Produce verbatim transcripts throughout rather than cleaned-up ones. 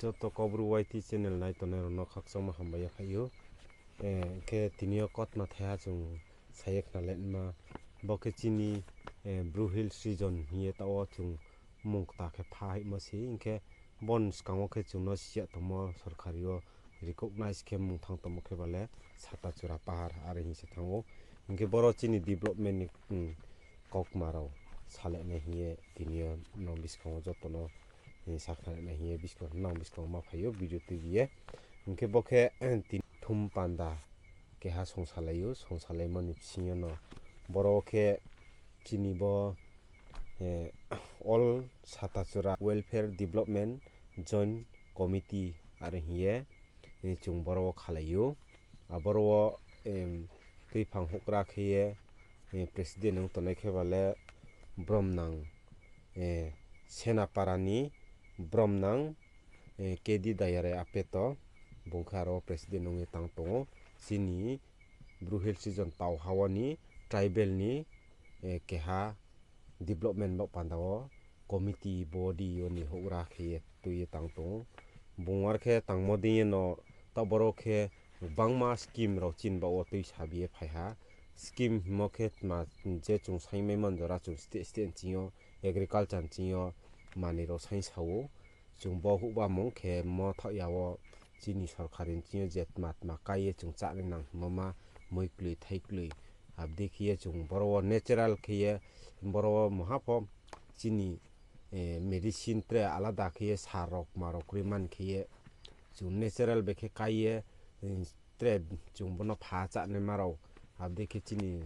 Joto Kaubru Y T channel nai tongnai rao no khakchangmo hambai ya phai ou. Eh, khe tini yo kautma thaiha chung sa ye khna le ma. Bo khe chini, eh, Bru Hills region hing ye taoh wo chung mung kta khe pha haimo se. Hing khe bo ni skang wo khe chung no siya tongmo sorkari yo recognize khe mung thanng tongmo khe ba le Satachura pahar are hing se thanng ou. Hing khe boro chini development ni, um, kautma rao sa le nai hing ye tini yo nang buskang wo joto no, eh, sa khna le nai hing ye buskang, nang buskang wo ma phai ou video tuibi ye. Hing khe bo khe, eh, tini thum panda keha songsalai ou, songsalaimo ni bsing yo no boro khe chini bo, eh, All Satachura Welfare Development Joint Committee are hing ye, eh, chung boro wo khalai ou. Aboro wo, em, tuiphang houhgra khe ye, eh, president ong tongnai khe ba le bromnang, eh, Senapara ni bromnang, eh, K D Dayare Apeto, bung khe aro president ong ye tang tong ou. Chini Bru Hills region tau ha wo ni tribal ni, eh, keha development baoh panda wo committee body yo ni houhgra khe ye tui ye tang tong ou. Bung ar khe tangmo dei ye no taoh boro khe gbangma scheme rao chini baoh wo tuisa bi ye phai ha. Scheme hingmo khe tma je chung saingmaimo jora chung state state nching yo, agriculture nching yo manoi rao saingsa ou. Chung bo houhbamung khe mo thaoh ya wo chini sorkari nching yo je tma tma kái ye chung chánai nang hingmo ma, moikloi, thaikloi. Abo dei khe ye chung boro wo natural khe ye, boro wo mungha pho chini, eh, medicine tre alada khe ye sar rao kma rao kroi man khe ye, chung natural bai khe kái ye, eh, tre chung bo no pha chánaima rao, abo dei khe chini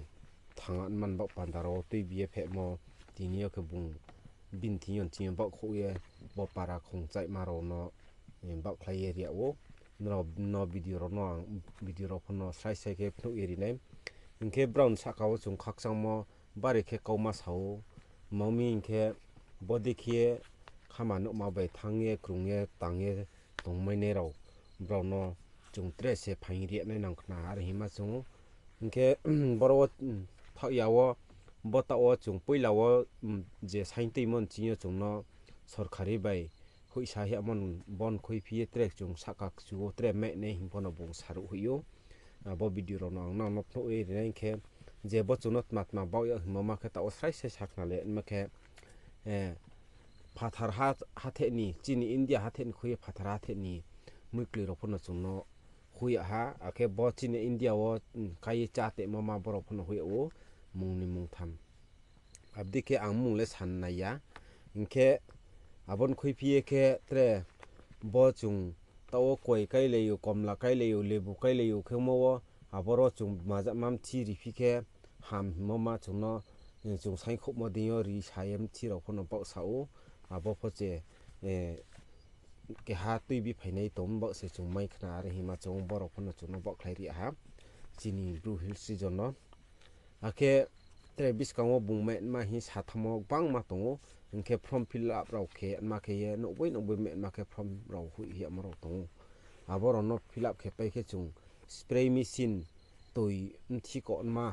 thangman baoh panda rao tuibi ye phehmo, tini yo khe bung bini thing yo nching yo baohkhouh ye, bo para khongchaihma rao no, eh, baohkhlai ye ri yag ou. Nrao no video rao no ang, video rao pho no srai srai khe phnuh ye ri nai. Hing khe brao ni sahka wo chung khakchangmo bari khe kauma sa ou. Ma mi hing khe, bo dei khe ye khama nuhma bai thanng ye, krung ye, tang ye tongmainai rao, brao no chung tre se phaing ri yag nai nang khna are hingma chung ou. Hing khe, boro wo, thaoh ya wo, bo taoh wo chung poila wo, je saingtuimo nching yo chung no sorkari bai hoihsa hiyamo bon khuiphi ye tre chung sahka kchu wo tre mainai hing pho no bung saruh hoih ou. Abo video rao no ang nang no phnuh ye ri nai hing khe, je bo chung no tma tma baoh yag hingmo ma khe taoh wo srai srai sa khna le ma khe, eh, phathar ha, hatheh ni, chini India hatheh ni khui ye phathar hatheh ni moikloi rao pho no chung no hoih yag ha, akhe bo chini India wo, um, kái ye chá tongmo ma brao pho no hoih yag ou, mung ni mung tham. Abo dei khe ang mung le san nai ya. Hing khe abo ni khuiphi ye khe tre bo chung taoh wo koi káilai ou, komla káilai ou, lebu káilai ou khemo wo, aboro chung maja mamthi riphi khe ham hingmo ma chung no, eh, chung saingkhouhmo dei yo ri sa ye mthi rao pho no baohsa ou, abo pho se, eh, keha tuibi phainai tong baoh se chung mai khna are hingma chung ou, brao pho no chung no baohkhlai ri ha. Chini Bru Hills region no. Akhe tre buskang wo bung mainma hing sa thanngmo gbangma tong ou, hing khe form fill up rao khe ma khe ye nouhboi nouhboi mainma khe form rao hoih hiyamo rao tong ou. Abo rao no fill up khe pai khe chung spray machine toi mthi kohnma,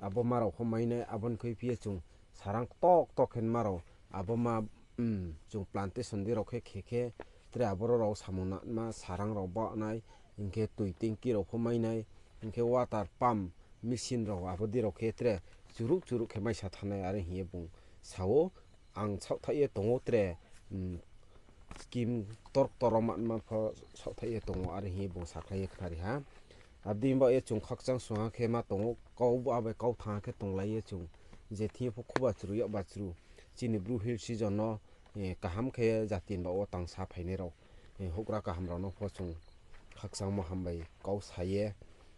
abo ma rao pho mai nai, abo ni khuiphi ye chung sarang ktor ktor khe ma rao, abo ma, um, chung plantation dei rao khe khe khe, tre aboro rao samung nangma sarang rao baoh nai, hing khe toi tanki rao pho mai nai, hing khe water pump machine rao abo dei rao khe tre churuh churuh khe maisa thanng nai are hing ye bung sa ou. Ang saohthaih ye tong ou tre, um, scheme ktor ktor rao manma pho saohthaih ye tong ou are hing ye bung sakhlai ye khnari ha. Abo dei baoh ye chung khakchang sungha khe ma tong ou, kau ba bai kau thanng khe tonglai ye chung je thing yo pho khuba chru yakba chru chini Bru Hills region no, eh, kaham khe jati ni baoh wo tangsa phainai rao, eh, houhgra kaham rao no pho chung khakchangmo hambai kau sa ye,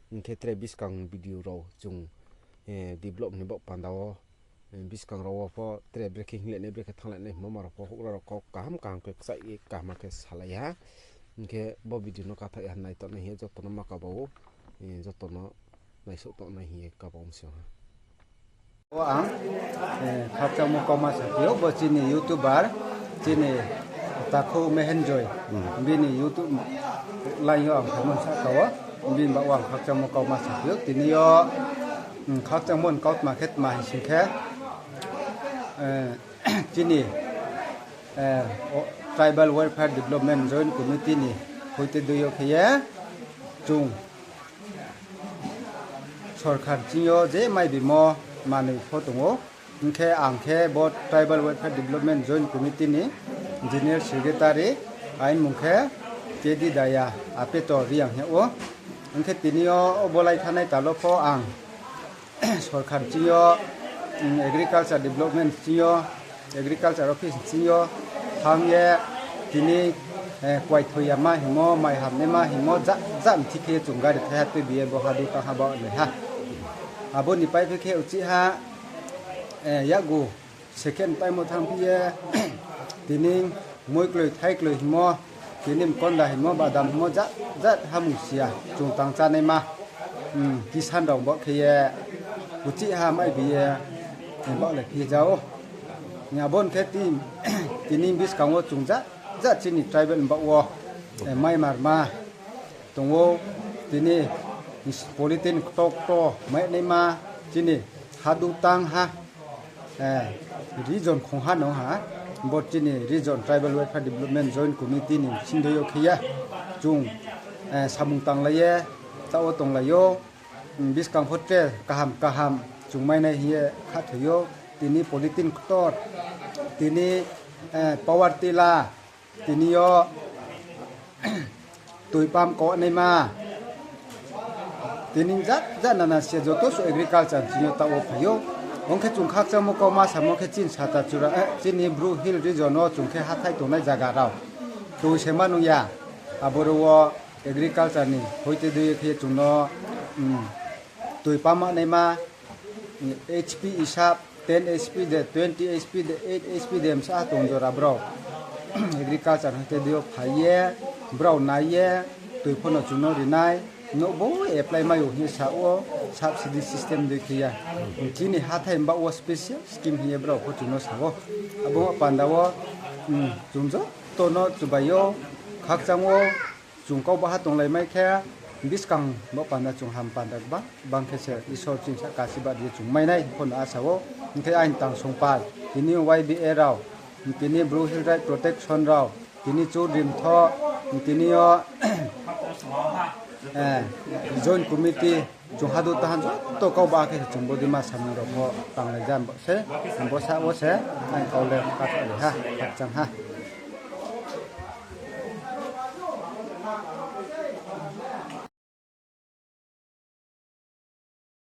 hing khe tre buskang video rao chung, eh, develop ni baoh panda wo, eh, buskang rao wo pho tre brekhe hinglai nai, brekhe thannglai nai hingmo ma rao pho houhgra rao kau kaham kaham khe kchaih ye kaham khe salai ha. Hing khe bo video no kathaih ha nai tongnai hing ye joto no ma kaba ou, eh, joto no naisouh tongnai hing ye kaba ong si ha. O ang, eh, khakchangmo kauma saphi ou, bo chini YouTuber, chini takhu Mehenjoy, bini YouTube line yo ang khaimon sahka wo, bini baoh wo ang khakchangmo kauma saphi ou. Tini yo, um, khakchangmo ni kautma khe tma hing sing khe, eh, chini, eh, o, Tribal Welfare Development Joint Committee ni hoite dui yo khe ye chung sorkar ching yo je mai bimo manoi pho tong ou. Hing khe ang khe bo Tribal Welfare Development Joint Committee ni General Secretary, aini mung khe K D Daya, Apeto Reang hing ou. Hing khe tini yo bo lai thanngnai tal wo pho ang sorkar ching yo, Agriculture Development ching yo, Agriculture Office ching yo thanng ye tini kuaithoi yama hingmo, mai hamnaima hingmo, ja, ja mthi khe chung gari thaiha tuibi ye bo hadu tang ha baoh nai ha. Abo ni paiphi khe uchih ha, yakgu second paimo thanngphi ye tini muikloi thaikloi hingmo, tini mkonda hingmo, badam hingmo, jat jat hamung siya chung tang chánaima, kisan rao baoh khe ye uchih ha mai bi ye baohlai phi ja ou. Abo ni khe tini buskang wo chung jat jat chini tribal baoh wo mai marma tong ou, tini polythene ktor ktor mai naima chini hadu tang ha, region khong ha no ha, bo chini Region Tribal Welfare Development Joint Committee ni singdoi yo khe ye chung samung tanglai ye, taoh wo tonglai ou, buskang pho tre kaham kaham chung mai nai hing ye khathoi ou, tini polythene ktor, tini power tiller, tini yo toi pump kau naima, tini jat jat nana se joto suh agriculture chini yo taoh wo phai ou. Ong khe chung khakchangmo kauma samo khe chini sata chura, chini Bru Hill region wo chung khe hathái tongnai zaga rao tui se ma nung ya, aboro wo agriculture ni hoite dui khe chung no toi pump naima, H P isap, ten H P de, twenty H P de, eight H P de msa tong jora brao agriculture hoite dui yo phai ye, brao nai ye, toi pho no chung no ri nai, nouh bo apply mai ou hing ye sa ou, subsidy system dei khe ya. Chini hathái baoh wo special scheme hing ye brao pho chung no sa ou. Abo panda wo chung joto no chubai ou, khakchang ou, chung kau baha tonglai mai khe, buskang bo panda chung ham panda gbang gbang khe se Isor chini sahka si bad ye chung mai nai pho no asa ou. Hing khe aini tang songpal, tini Y B A rao, tini Bru Hill Right Protection rao, tini Choudhury Mthoh, tini yo Joint Committee, chung hadu tahan joto kau ba khe se chung bodei ma samung rao pho tanglai ja bo se, bo sa wo se, aini kau le kathoh le ha, khakchang ha.